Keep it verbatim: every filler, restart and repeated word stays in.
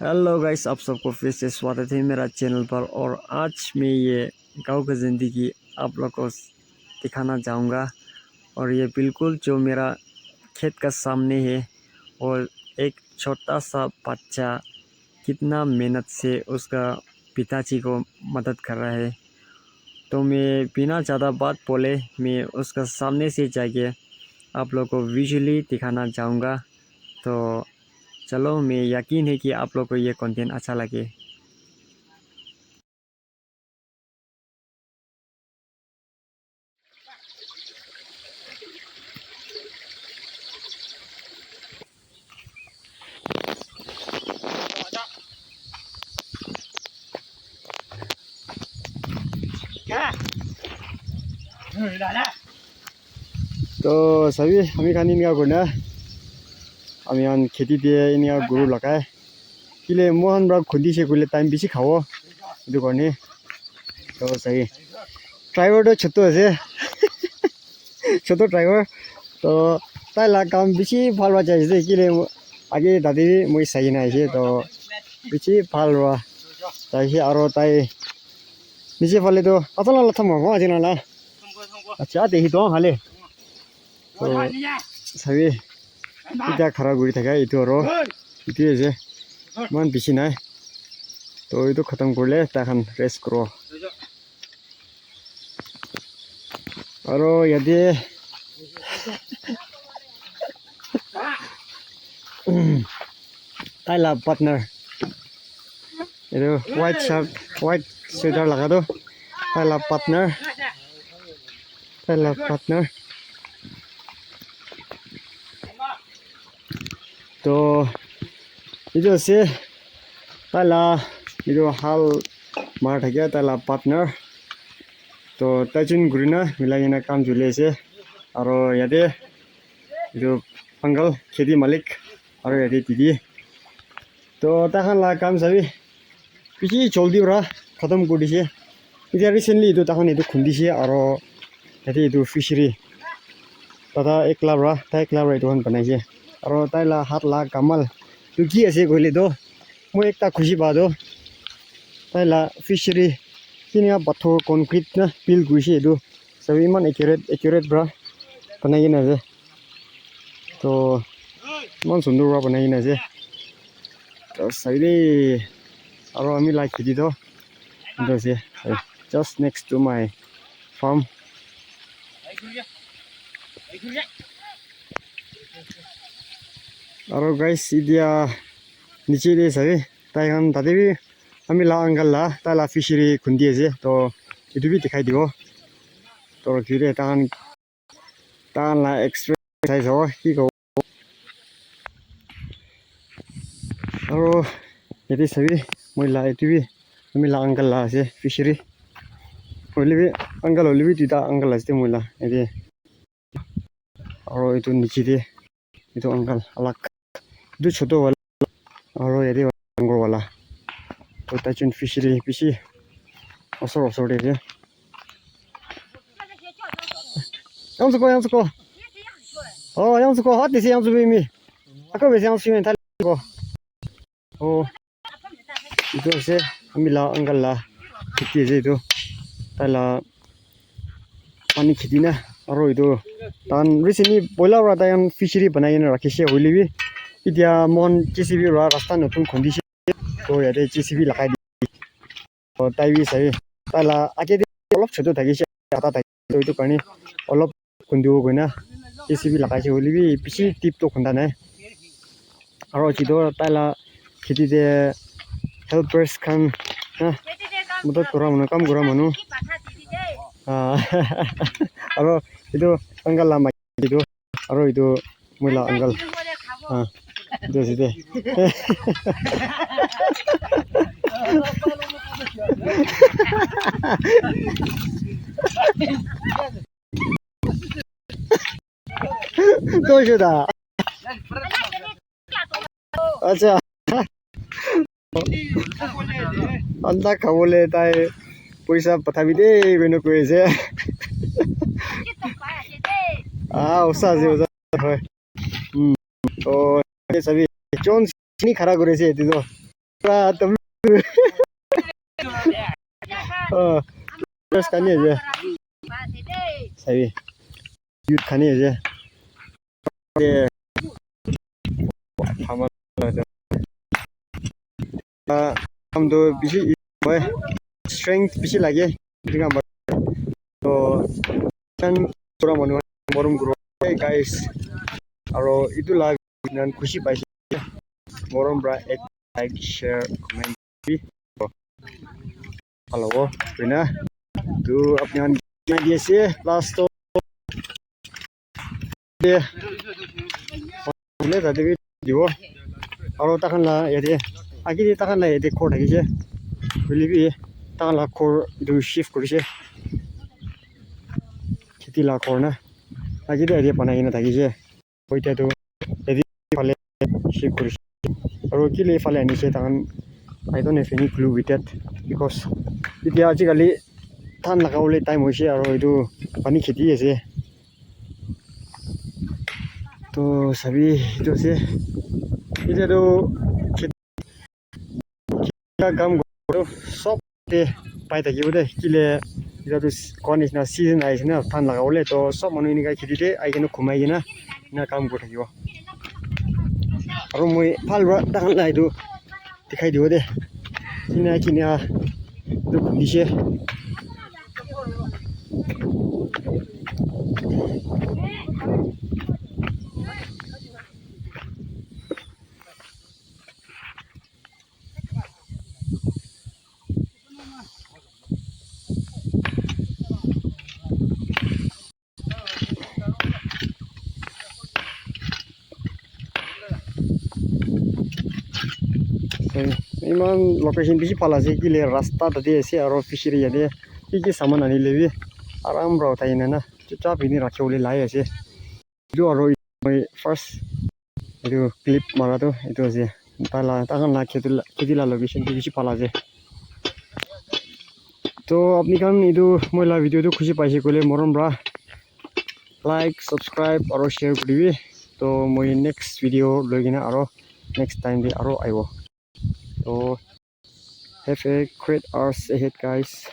हेलो गाइस, आप सबको फिर से स्वागत है मेरा चैनल पर। और आज मैं ये गांव का ज़िंदगी आप लोग को दिखाना चाहूँगा। और ये बिल्कुल जो मेरा खेत का सामने है, और एक छोटा सा बच्चा कितना मेहनत से उसका पिताजी को मदद कर रहा है। तो मैं बिना ज़्यादा बात बोले मैं उसका सामने से जाके आप लोग को विजुअली दिखाना चाहूँगा। तो चलो, मैं यकीन है कि आप लोग को ये कंटेंट अच्छा लगे। To sabi, ami khan inika kurina, ami khan kheti te inika guru lagai. Kile mohan pra khundi se koile time bishi khabo. Etu karne. To sabi. Driver to chotu ase. Chotu driver. To tai la kam bishi bhal pra jai ase. Kile age tate bi moi sai kena ase. To bishi bhal pra jai ase. Aro tai niche phale to atala la thama ho ajina la. Acha, te hi to hale. To sabi, ita khara kuri thaka etu aro etu ase. Iman bishi nai. To etu khatam kurle tai khan rest kuro. Aro yate tai la partner. Etu white shirt, white sweater laga tu tai la partner. Tai la partner. To etu ase tai la etu hal mar thakia tai la partner. To tai jun kurina milai kena kam choli ase. Aro yate etu uncle kheti malik aro yate didi. To tai khan la kam sabi bishi joldi para khatam kuri dise. Itya recently etu tai khan etu khundise aro yate etu fishery tata ekla para tai ekla para etu khan banai se aro tai la hat la kamal tu ki ase koile toh moi ekta khushi pa toh tai la fishery kinika pathor concrete na fill kurise etu sabi eman accurate accurate para banai kena ase. To eman sundor para banai kena ase. To sabi de aro ami la kheti to etu ase just next to my farm. Aro guys, itya niche te sabi tai khan tate bi ami la uncle la tai la fishery khundi ase to etu bi dikhai dibo to ki de tai khan tai khan la experience sai sabo ki kobo. Aro yate sabi moi la etu bi ami la uncle la ase fishery. Hoile bi uncle hoile bi duita uncle ase moi la yate. Aro etu niche te etu uncle alak etu chotu wala aro yate dangor wala to tai jun fishery bishi osor osor te ase. Yang suko, yang suko. Oh, yang suko, hot dise yang suko mi. Ako bese yang suko mi thali ko. Oh. Etu ase ami la uncle la kheti ase etu tai la pani kheti na aro etu tai khan recently poila para tai khan fishery banai kena rakhi se hoile bi itya moikhan J C B para rasta notun khundi se to yate J C B lagai di to tai bi sai tai la age te olop chotu thaki se kata thaki to etu karne olop khundi bo koina J C B lagai se hoile bi bishi deep to khunda nai. Aro etu tai la kheti te helpers khan na madad kura manu, kam kura manu. Ah, aro etu uncle la maiki etu aro etu moi la uncle. Ah, etu ase de. Toisho da. Acha. Anda khabole tai poisa pathabi de koina koi ase. Ah, osa ase, osa. Hoi. Hmm. Oh, sabi. Jon sini khara kuri ase etu toh. Pura tam. Oh, dress kani aje. Sabi. Youth kani aje. Ah, kam tu bishi strength bishi lage. So, kan pura manu morom kuro. Hey guys, aro itu la nan khushi paise. Morom pra ek like, share, comment bi. Hello, Rina. Tu apni khan di ase last to. Bole tate bi dibo. Aro takhan la yate, agi de takhan la yate ghor thakishe. Hoile bi takhan la ghor etu shift kurishe. Kheti la ghor na. Agi de yate banai kena thakishe. Hoite tu yate phale shift kurishe. Aro kile phale anishe takhan, I don't have any clue with that because itya ajikali dhan lagabole time hoishe aro etu pani kheti ase. To sabi etu ase. Itya tu kheti kam kuru sob te pai thakibo de. Kile itya tu koa nishina season ahi ase na dhan lagabole. To sob manu enika kheti te ahi kena khumai kena ena kam kuri thakibo. Aro moi bhal para takhan la etu dikhai dibo de. Kina kina etu khunishe. Iman location bishi bhal ase, kile rasta tate ase aro fishery yate ki ki saman anile bi aram para uthai kena na chupchap eni rakhi bole lai ase. Etu aro moi first etu clip mara tu etu ase. Taila, takhan la kheti la, kheti la location tu bishi bhal ase. To apni khan etu moi la video tu khushi paise koile morom para like, subscribe aro share kuribi. To moi next video loi kena aro next time te aro aibo. To have a great hours ahead, guys.